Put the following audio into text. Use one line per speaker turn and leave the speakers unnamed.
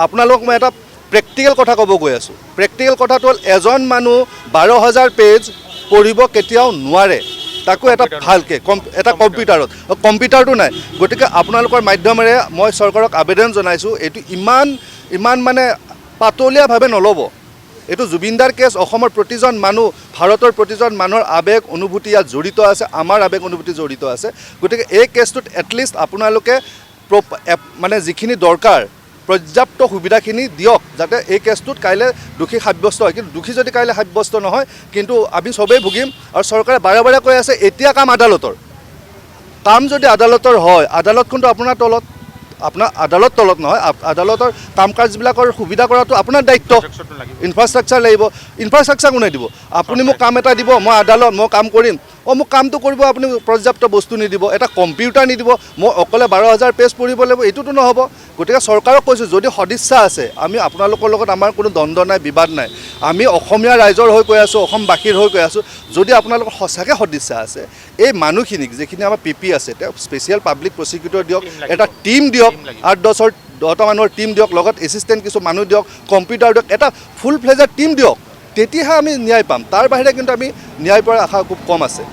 আপোনালোক মই এটা প্ৰেক্টিকেল কথা ক'ব গৈ আছোঁ। প্ৰেক্টিকেল কথাটো হ'ল, এজন মানুহ 12,000 পেজ পঢ়িব কেতিয়াও নোৱাৰে, তাকো এটা ভালকৈ এটা কম্পিউটাৰত। কম্পিউটাৰটো নাই। গতিকে আপোনালোকৰ মাধ্যমেৰে মই চৰকাৰক আবেদন জনাইছোঁ, এইটো ইমান ইমান মানে পাতলীয়াভাৱে নল'ব। এইটো জুবিনদাৰ কেছ। অসমৰ প্ৰতিজন মানুহ, ভাৰতৰ প্ৰতিজন মানুহৰ আৱেগ অনুভূতি ইয়াত জড়িত আছে, আমাৰ আৱেগ অনুভূতি জড়িত আছে। গতিকে এই কেছটোত এটলিষ্ট আপোনালোকে মানে যিখিনি দৰকাৰ, পৰ্যাপ্ত সুবিধাখিনি দিয়ক, যাতে এই কেছটোত কাইলৈ দোষী সাব্যস্ত হয়। কিন্তু দোষী যদি কাইলৈ সাব্যস্ত নহয়, কিন্তু আমি চবেই ভুগিম। আৰু চৰকাৰে বাৰে বাৰে কৈ আছে, এতিয়া কাম আদালতৰ। কাম যদি আদালতৰ হয়, আদালতখনটো আপোনাৰ তলত, আপোনাৰ আদালত তলত নহয়, আদালতৰ কাম কাজবিলাকৰ সুবিধা কৰাটো আপোনাৰ দায়িত্ব। ইনফ্ৰাষ্ট্ৰাকচাৰ লাগিব। ইনফ্ৰাষ্ট্ৰাকচাৰ কোনে দিব? আপুনি মোক কাম এটা দিব, মই আদালত মই কাম কৰিম। অঁ, মোক কামটো কৰিব, আপুনি পৰ্যাপ্ত বস্তু নিদিব, এটা কম্পিউটাৰ নিদিব, মই অকলে 12,000 পেজ পঢ়িব লাগিব, এইটোতো নহ'ব। গতিকে চৰকাৰক কৈছোঁ, যদি সদিচ্ছা আছে, আমি আপোনালোকৰ লগত আমাৰ কোনো দ্বন্দ্ব নাই, বিবাদ নাই। আমি অসমীয়া ৰাইজৰ হৈ কৈ আছোঁ, অসমবাসীৰ হৈ কৈ আছোঁ, যদি আপোনালোকৰ সঁচাকৈ সদিচ্ছা আছে, এই মানুহখিনিক, যিখিনি আমাৰ পি আছে, তেওঁক স্পেচিয়েল পাব্লিক প্ৰচিকিউটৰ দিয়ক, এটা টীম দিয়ক, আঠ দহৰ 10টা মানুহৰ টীম দিয়ক, লগত এছিষ্টেণ্ট কিছু মানুহ দিয়ক, কম্পিউটাৰ দিয়ক, এটা ফুল ফ্লেজাৰ টীম দিয়ক, তেতিয়াহে আমি ন্যায় পাম। তাৰ বাহিৰে কিন্তু আমি ন্যায় পোৱাৰ আশা খুব কম আছে।